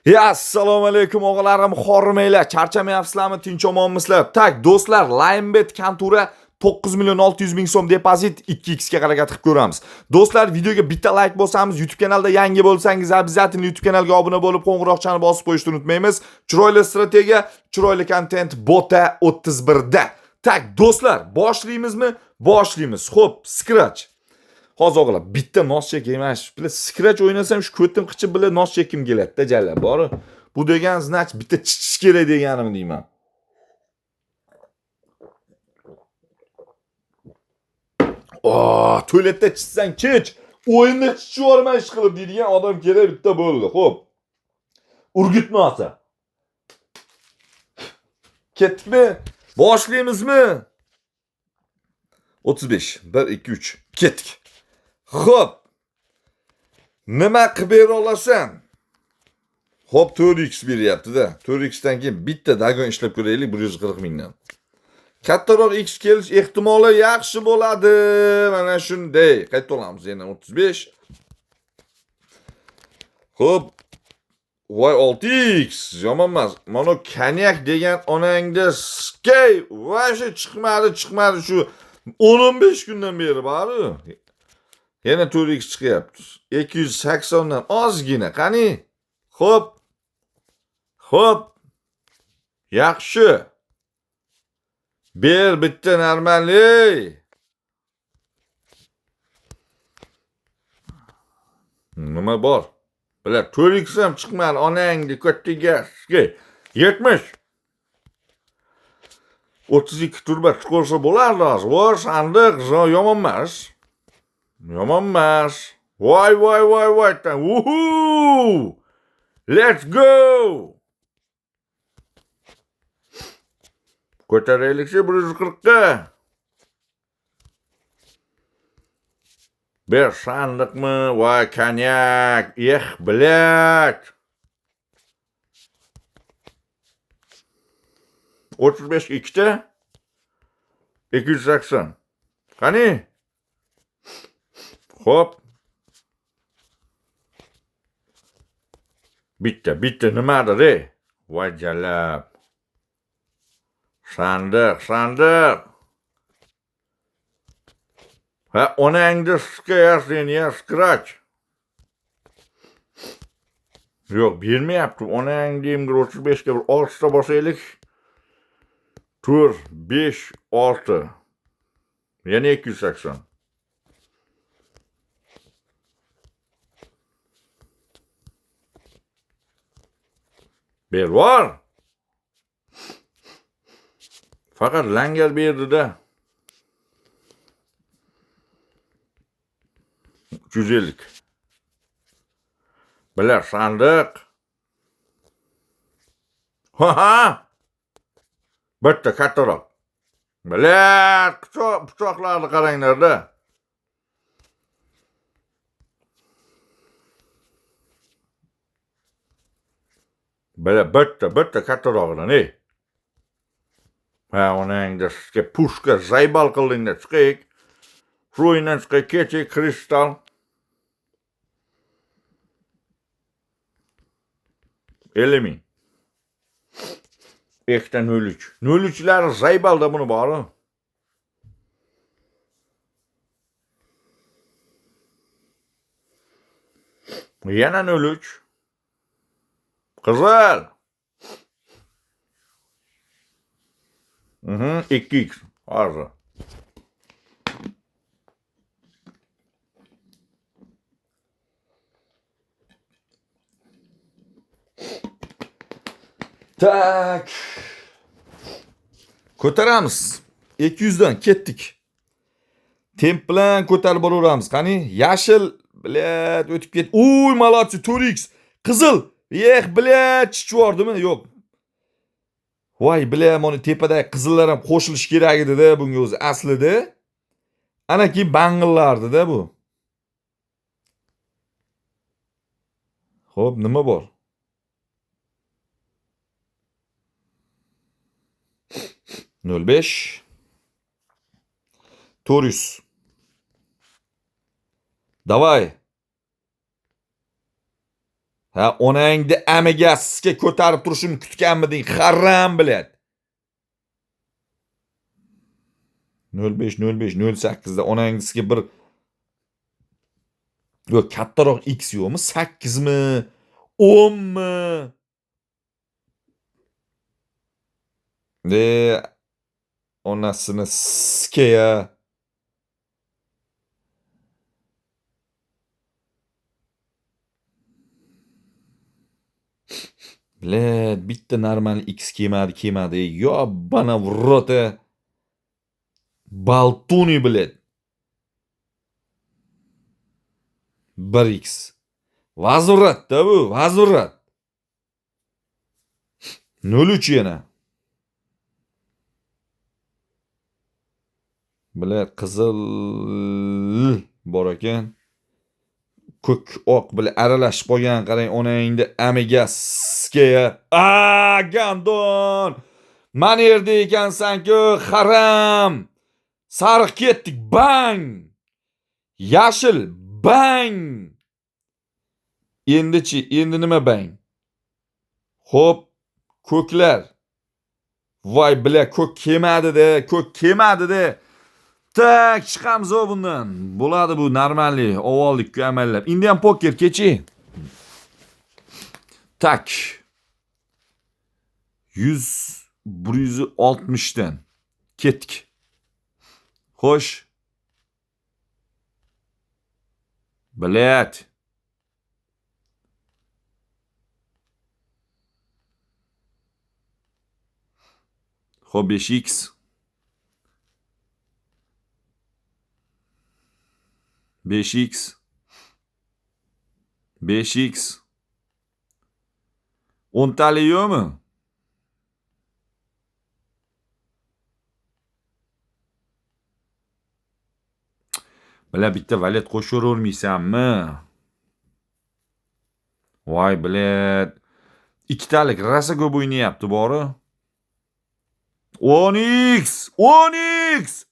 Ya assalomu alaykum og'alarim, hormanglar, charchamayapsizlarmi, tinch omonmisizlar? Tak, do'stlar, Linebet kontura 9 million 600 ming so'm depozit 2x ga harakat qilib ko'ramiz. Do'stlar, videoga bitta like bosamiz. YouTube kanalda yangi bo'lsangiz, обязательно YouTube kanalga obuna bo'lib, qo'ng'iroqchani bosib qo'yishni unutmaymiz. Chiroyli strategiya, chiroyli kontent Bota 31 da. Tak, do'stlar, boshlaymizmi? Boshlaymiz. Xo'p, scratch. Hozir o'g'lar, bitta nos chekayman. Shu bilan scratch o'ynasam, shu ko'tim qichib bilan nos chekkim keladi-da, jalab. Bori. Bu degan значит bitta chichish kerak deganim deyman. Oh, tualetda chizsang chich, o'yinda chichib yuborma ish qilib deydigan odam kerak bitta bo'ldi. Xo'p. Urgut nosi. Ketdikmi? Boshlaymizmi? 35 1 2 3 ketdik. Xo'p. Nima qilib bera olasan? Xo'p, 4x beryapti-da. 4x dan keyin bitta dagon ishlab ko'raylik 140 mingdan. Kattaroq x kelish ehtimoli yaxshi bo'ladi. Mana shunday. Qayta olamiz yana 35. Xo'p. Voy 6x yomon emas. Mana konyak degan onangda skey vashi chiqmadi, chiqmadi shu 10-15 kundan beri bari. Yana 4x chiqyapti. 280 dan ozgina. Qani? Xo'p. Xo'p. Yaxshi. Ber bitta normalli. Nima bor? Bilar 4x ham chiqmadi onangni ko'tiga. 70. 32 turba chiqarsa bo'lardi hozir. Voy sandiq, yomon emas. Yomon emas. Voy voy voy voy. Woohoo! Let's go! Ko'taraylikchi 140 ga. Ber sandiqmi? Voy konyak. Eh, блядь. 35 ikkita. 280. Qani? Xo'p. Bitta, bitta nimadir, ey? Voy jalab. Sandiq, sandiq. Ha, onangni sikayapsan, ya scratch. Yo'q, bermayapti. Onang deyim, 35 ga bir 6 ta bosaylik. 4, 5, 6. Yana 280. Ber var. Faqat langar berdi-da. 350. Bilar sandiq. Ha ha. Bitta kattaroq. Bilar, pichoqlarni qaranglar-da. Bilar, bitta, bitta kattarog'idan, ey. Ha, onangda sizga pushka zaybal qildingda chiqaylik. Shu o'yindan chiqay, kecha kristal. 50 ming. Ikkita 03. 03'lar zaybalda buni bori. Yana 03. Qizil. 2x. Hozir. Tak. Ko'taramiz. 200 dan ketdik. Temp bilan ko'tarib boraveramiz. Qani? Yashil, блядь, o'tib ket. Uy, молодцы, 4x. Qizil. Eh, блядь, chichib yubordimi? Yo'q. Voy, бля, mana tepadagi qizillar ham qo'shilishi kerak edi-da bunga o'zi aslida. Ana keyin bang'illardi-da bu. Xo'p, nima bor? 05 400. Давай. Ha, onangni amiga sizga ko'tarib turishimni kutganmiding? Haram, блядь. 05 05 08 da onangni sizga bir yo'q, kattaroq x yo'qmi? 8 mi? 10 mi? De onasini skeya. Блядь, bitta normal x kelmadi, kelmadi. Ёбана в рот. Болтуни, блядь. 1x. Возврат-da bu, возврат. 0.3 yana. Блядь, qizil bor ekan. Ko'k, oq bilan aralashib qolgan, qarang, onangni amiga skeya. A, гандон. Mana yerda ekansan-ku, haram. Sariq ketdik, bang. Yashil, bang. Endichi, endi nima bang? Xo'p, ko'klar. Voy, бля, ko'k kelmadi-da, ko'k kelmadi-da. Так, chiqamiz bundan. Bo'ladi bu нормальный, ovoldik-ku amallab. Endi ham poker kechi. Так. 100 160 dan ketdik. Xo'sh. Блядь. Xo'p, 5x. 5x. 5x. 10 tali yo'qmi? Бля, bitta valet qo'shavermaysanmi? Voy, блядь. Ikkitalik rosa ko'p o'ynayapti bori. 10x! 10x!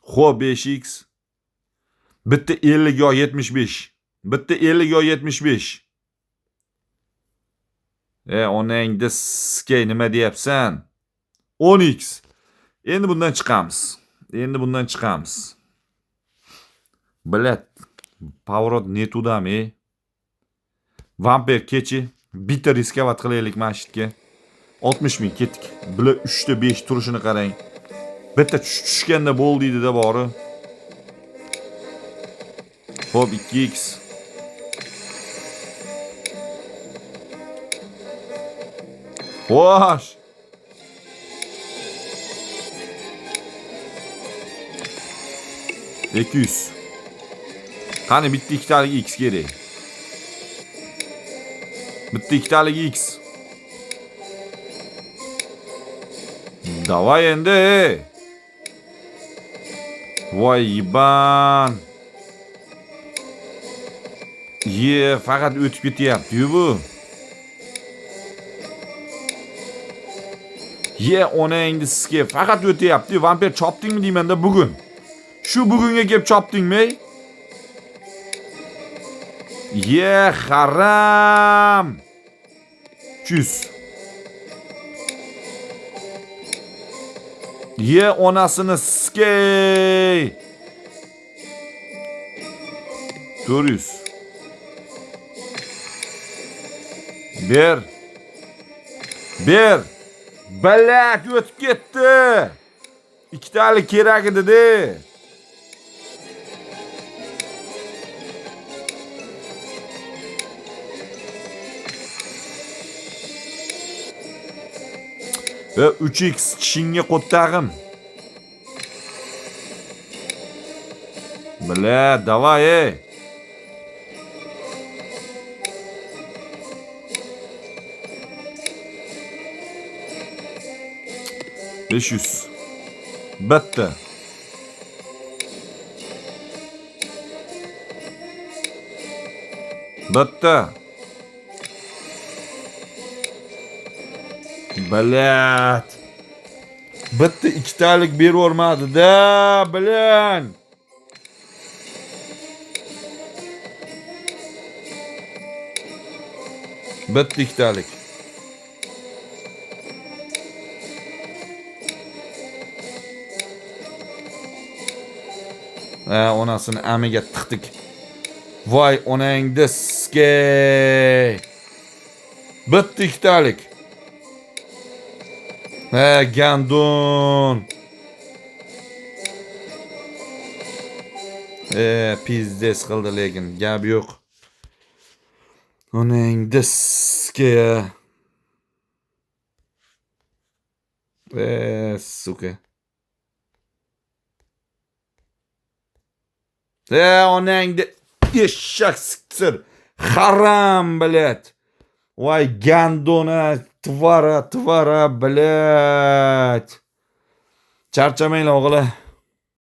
Xo'p, 5x. Bitta 50 yo 75. Bitta 50 yo 75. E, onangni skay nima deyapsan? 10x. Endi bundan chiqamiz. Endi bundan chiqamiz. Блядь, поворот не туда mi? Vampir kechi. Bitta рисковать qilaylik mana shu yerga. 60 ming ketdik. Bular 3 ta 5 turishini qarang. Bitta tushganda bo'ldi deydi-da bori. Xo'p, 2x. Xo'sh. 200. Qani bitta ikkitalik x kerak. Bitta ikkitalik x. Давай endi. Ey. Voy ебан. Ye, faqat o'tib ketyapti-yu bu. Ye, onangni sizga faqat o'tyapti. Vampir chopdingmi deyman-da bugun. Shu bugunga kelib chopdingmi? Ye, haram. 300. Ye, onasini skey. 400. Ber. Ber. Блядь, o'tib ketdi. Ikkitalik kerak edi-de. Va 3x tishingga qo'ttag'im. Бля, давай, ey. 500. Bitta. Bitta. Блядь. Bitta ikkitalik beravermadi-da, блин. Bitta ikkitalik. Ha, onasini amiga tiqdik. Voy onangni skey. Bitta ikkitalik. Ha, гандон. E, пиздец qildi lekin, gap yo'q. Onangni skey. E, сука. E, onangni eshak siktir. Haram, блядь. Voy, гандона, твара, твара, блядь. Charchamanglar, o'g'li.